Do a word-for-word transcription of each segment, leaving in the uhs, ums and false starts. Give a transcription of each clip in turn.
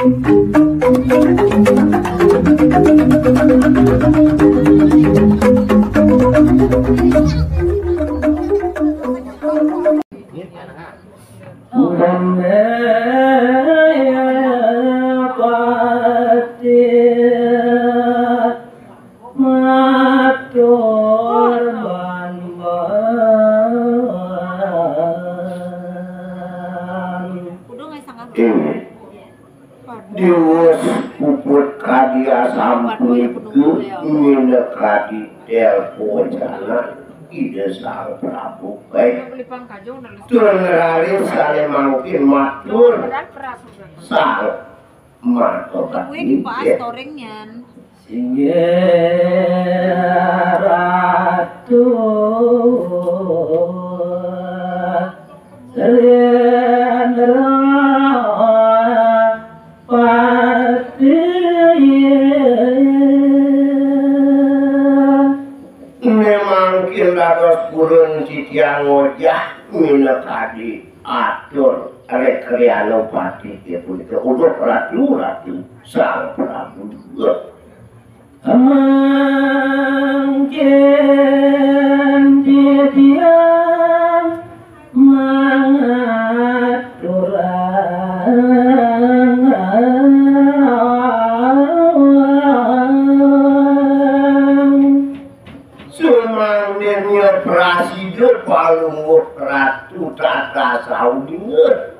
Pati matur bambang. Kudu nggak sanggup. Ini diwus puput kadi asampun iku minakadi telpo jana Ida Sang Prabu. Baik. Tur ngraris sane mangkin matur Sang Matokati. Kuwi dibahas storing-nyan. Singgih Ratu Srendra Pati. Memangkin dados purun titiang ngojah minakadi atur rekreano pati punika. Uduh Ratu, Ratu Sang Prabu. Mangkin titiang mangaturang. Sumangdene prasida Palungguh Ratu Tata Saudinga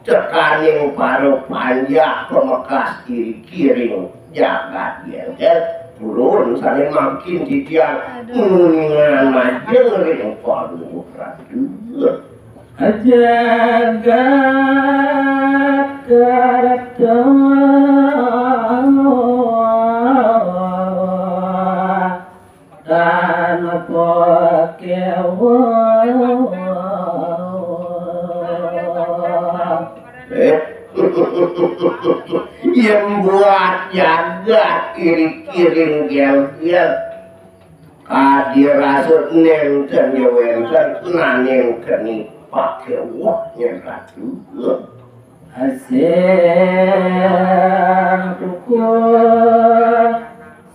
tekaning para panjak pamekas iriki ring jagat Gelgel, purun sane mangkin titiang nguningan majeng ring Palungguh Ratu. Jagat Kerta. Tanpa kewa. Eh. Yen buat jagat iring-iring gel-gel. Kadi rasa nenten ya wenten, nanging keni pakewa nyen Ratu. Asih tukul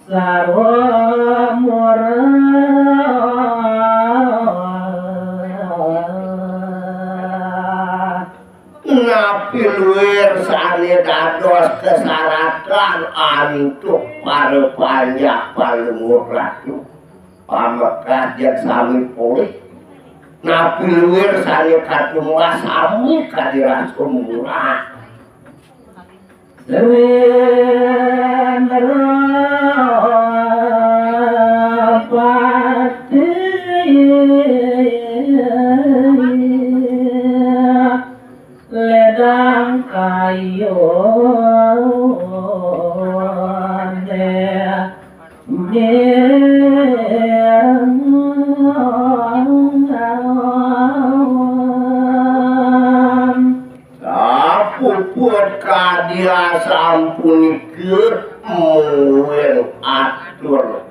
sarwa murah. Napi luir sane dados kasaratan antuk para panjak Palungguh Ratu? Pamekas jeg sami polih. Napi luir sane katumbas sami kadi rasa murah. Srendra Pati ledang kayune. Sapuput kadi asampunika mungguing atur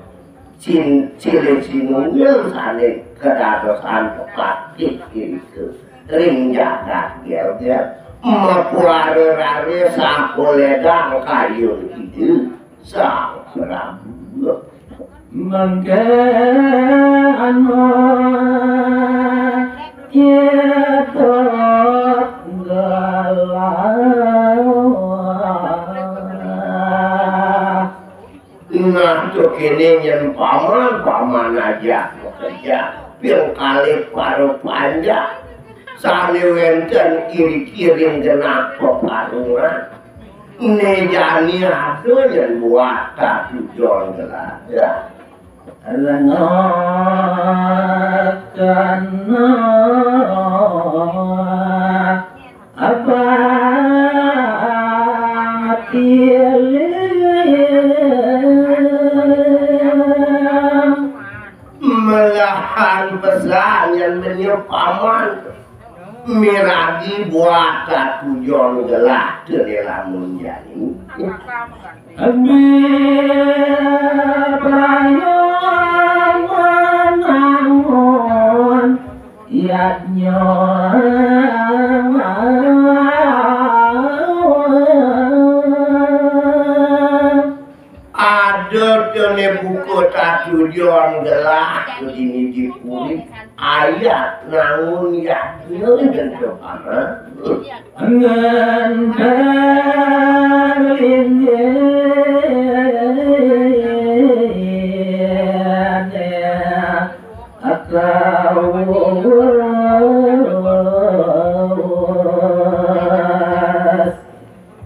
sin-, silih sinunggil sane kadadosan pepatih irika ring jagat Gelgel. Mapuara raris sakoledang kayun Ida Sang Prabu. Mangke anu kita gelah. Nah, to kene nyen paman, paman aja kerja. Ping kalih para panjak sane wenten iring-iring genah peparungan. Ne jani ada yen buat tatujon gelada. Rengok kena abang pilih. Melahan pesan yang menyupaman. Miragi buat tatujon gelah teu lamun jani. Abi prayoman angon yadnya. Dene buka tatujon gelah dini di puri, ayat nangun yadnya nyentuh anak. Ngantar linggih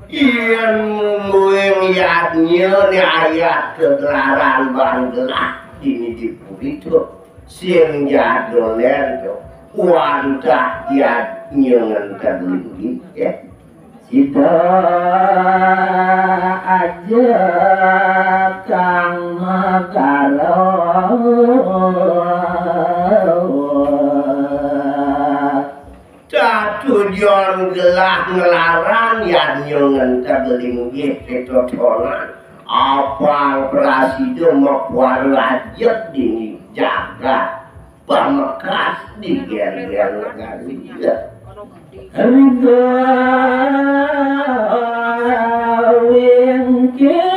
Yén mumbuing yadnya ni ayat kegelaran banggelah dini di puri tu. Sing jadolen tu. Wantah yadnya ngenteg linggih, ya. Sida aja kang magara. Tatujon gelah nglarang yadnya ngenteg linggih pitotonan. Apang prasida makuara ajeg dini jagat pamekas di gén-gén negari. Rida wingking.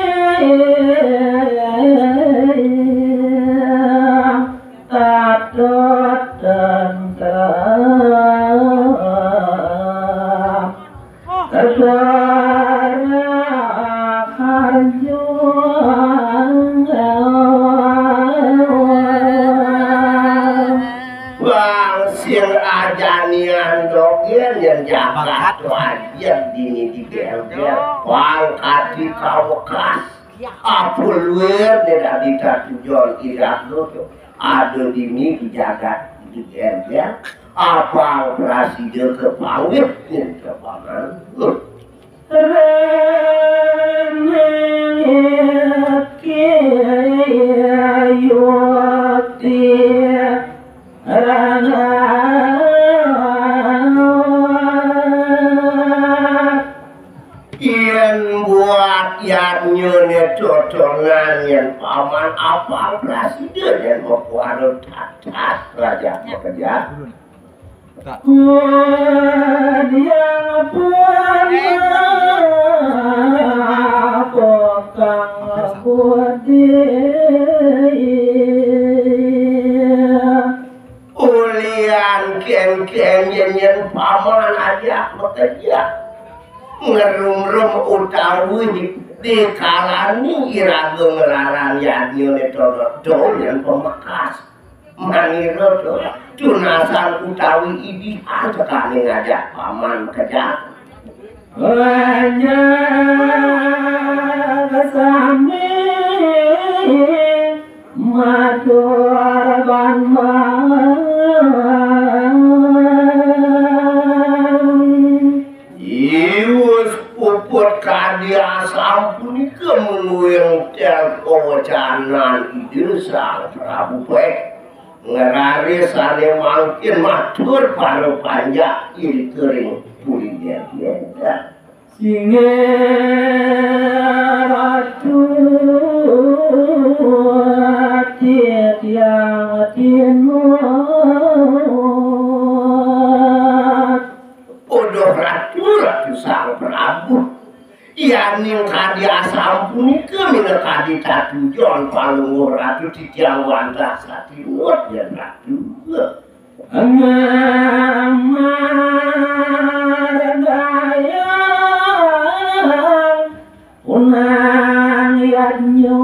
Tata tentrem. Tata raharjo. Bang sing ajanian dogén yén jagat tu ajeg dini di gén-gén. Bang kati kawekas. Apa luir né dadi tatujon iraga tu. Ada dini di jagat di gén-gén. Apa prasida kapanggih nyen kapangan. Reneng iki yukti. Yén buat yadnya né totonan yén paman apang prasida yén makuara tatas raja makejang. Kudiang pun apa kang budi. Ulian kén-kén yén-yén paman ajak makejang. Ngerumrum utawi di, dikalani iraga nglarang yadnya né totonan yén pamekas. Manira to, tunasan utawi idihan tekaning ajak paman makejang. Banjar sami matur ban bang. Iwus puput kadi asampunika mungguing tel kawecanan Ida Sang Prabu Pek. Ngraris sané mangkin matur para panjak irika ring puri Jagya. Singgih Ratu titiang tinut. Uduh Ratu, Ratu Sang Prabu. Yaning kadi asampunika minakadi tatujon Palungguh Ratu titiang wantah satinut yén Ratu. Ngamargayang unang yadnya.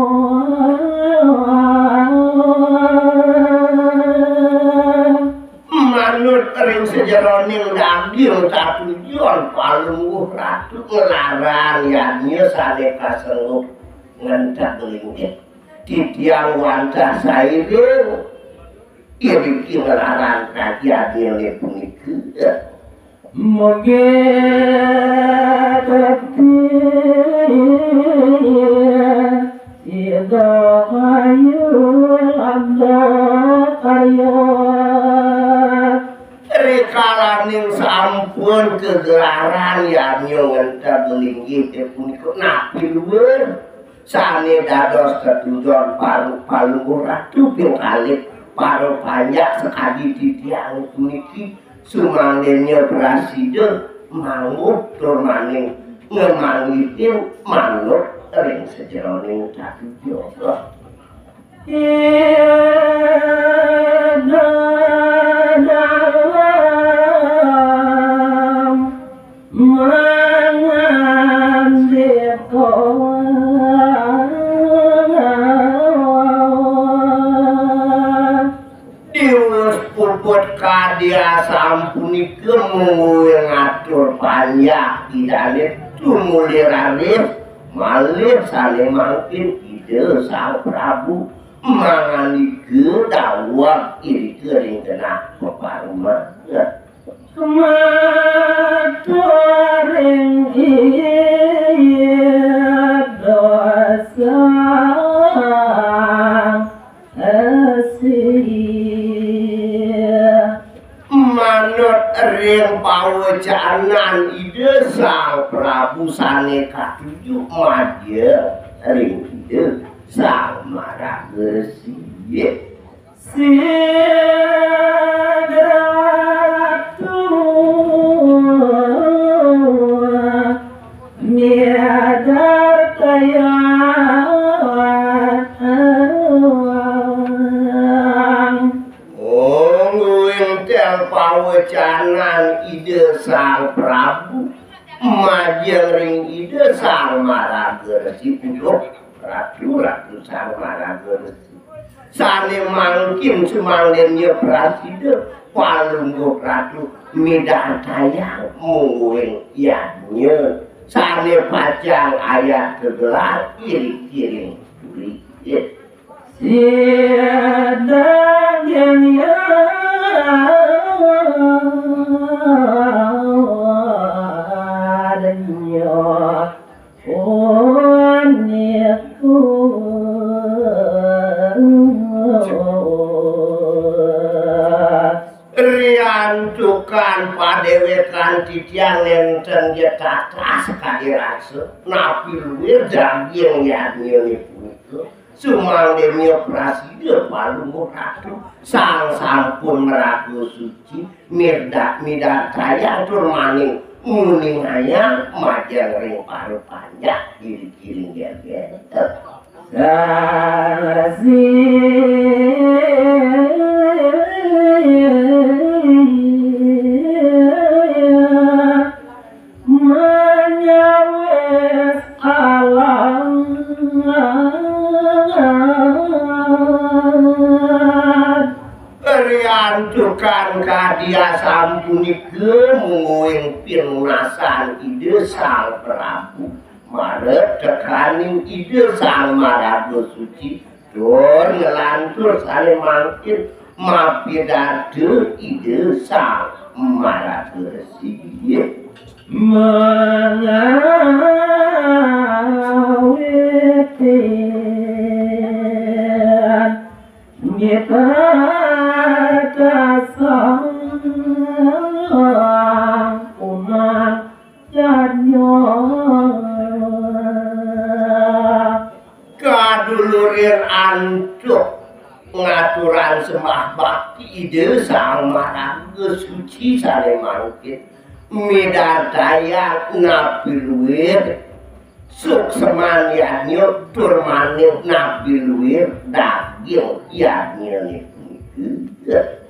Manut ring sajeroning daging tatujon Palungguh Ratu nglarang yadnya sané kasengguh ngenteg linggih. Titiang wantah sairing iriki nglarang kadi yadnya punika. Mugi tekti sida payu labda karya. Rikalaning sampun kagelaran yadnya ngenteg linggih punika napi luir sané dados tetujon paru-, Palungguh Ratu ping kalih para panjak sakadi titiang puniki. Sumangginya prasida mangguh tur maning ngemanggihin manut ring sajeroning katujuh. Diwus puput kadi asampunika mungguing atur panjak Idane tumuli raris malih sane mangkin Ida Sang Prabu mangandika daweg irika ring genah pepareman. Maturing Ida Sang Resi. Manut ring pawecanan Ida Sang Prabu sane katuju majeng ring Ida Sang Maraga Resi. Sigratu midartayang. Mungguing tel pawecanan Ida Sang Prabu majeng ring Ida Sang Maraga Resi, putuk Ratu, Ratu Sang Maraga Resi. Sane mangkin sumangdenya prasida Palungguh Ratu midartayang mungguing yadnya sane pacang ayat gegelar iring-iring puri. Sidaging yadnya punika. Riantukan padewekan titiang nenten ja tatas kadi rasa, napi luir daging yadnyane punika. Sumangdenya prasida Palungguh Ratu, sang sampun maraga suci, mirda-, midartayang tur maning nguningayang majeng ring para panjak iring-iring geger. Sang Resi manyawis alam. Riantukan kadi asampunika mungguing pinunasan Ida Sang Prabu marep tekaning Ida Sang Maraga Suci, tur nglantur sane mangkin mapidarta Ida Sang Maraga Resi. Mangawitin mipatasang umat janya. Kadulurin antuk ngaturang sembah bakti Ida Sang Maraga Suci sane mangkin midartayang napi luir sukseman yadnya tur maning napi luir daging yadnyane punika.